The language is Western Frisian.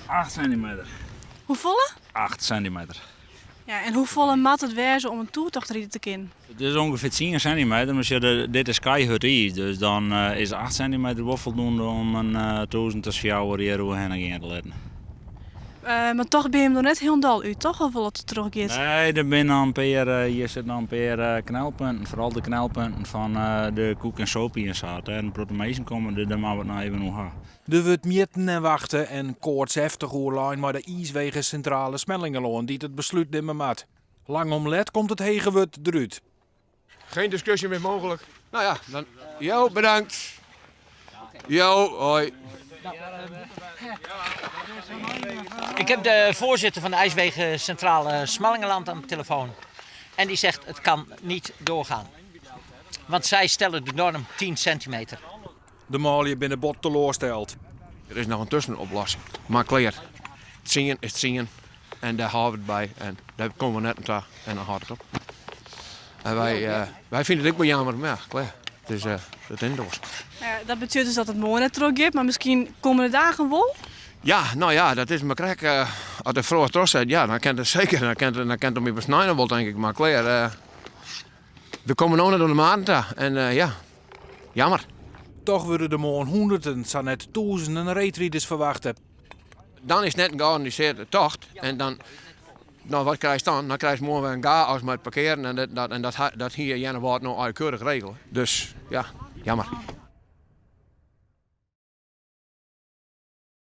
8 sentimeter. Hoefolle? 8 sentimeter. Ja, en hoefolle moat it wêze om in toertocht ride te kinnen? It is ûngefear 10 sentimeter, mar sjoch, dit is keihurd iis, dus dan is 8 sentimeter wol foldoende om in 1004 hjir oerhinne gean te litten. Mar toch binne jim der net hielendal út, toch? Of wol it trochgiet? Nee, der binne noch in pear, hjir sitte noch in pear knelpunten, foaral de knelpunten fan de koek en sopie en sa. Dêr in protte minsken komme, dus dêr moatte we it noch even oer ha. Der wurdt mjitten en wachte en koartseftich oerlein mei de iiswegesintrale Smellingerlân dy't it beslút nimme moat. Lang om let komt it hege wurd derút. Geen discussie meer mogelijk. Nou ja, dan. Jo, bedankt. Jo, hoi. Ik heb de voorzitter van de IJswegencentrale Smallingerland aan de telefoon. En die zegt het kan niet doorgaan. Want zij stellen de norm 10 centimeter. De manlju binne bot teloarsteld. Der is noch in tuskenoplossing. Mar klear, tsien is tsien en dêr hâlde we it by en dêr komme we net oan ta en dan hâldt it op. En wy, wy fine it ek wol jammer, mar ja, klear. It is it rint oars. Dat betsjut dus dat it moarn net trochgiet, mar miskien kommende dagen wol? Ja, no ja, dat is mar krekt. As de froast trochset, ja, dan kin it seker. Dan kin it, dan kin it om by snein wol, tink ik. Mar klear, we komme no net oan de maten ta. En ja, Jammer. Toch wurde der moarn hûnderten, sa net tûzenen reedriders ferwachte. Dan is it net in georganisearde tocht en dan, no wat krijst dan? Dan krijst moarn wer in chaos mei it parkearen en dat, dat, en dat, dat hie Earnewâld no allegear keurich regele. Dus ja, jammer.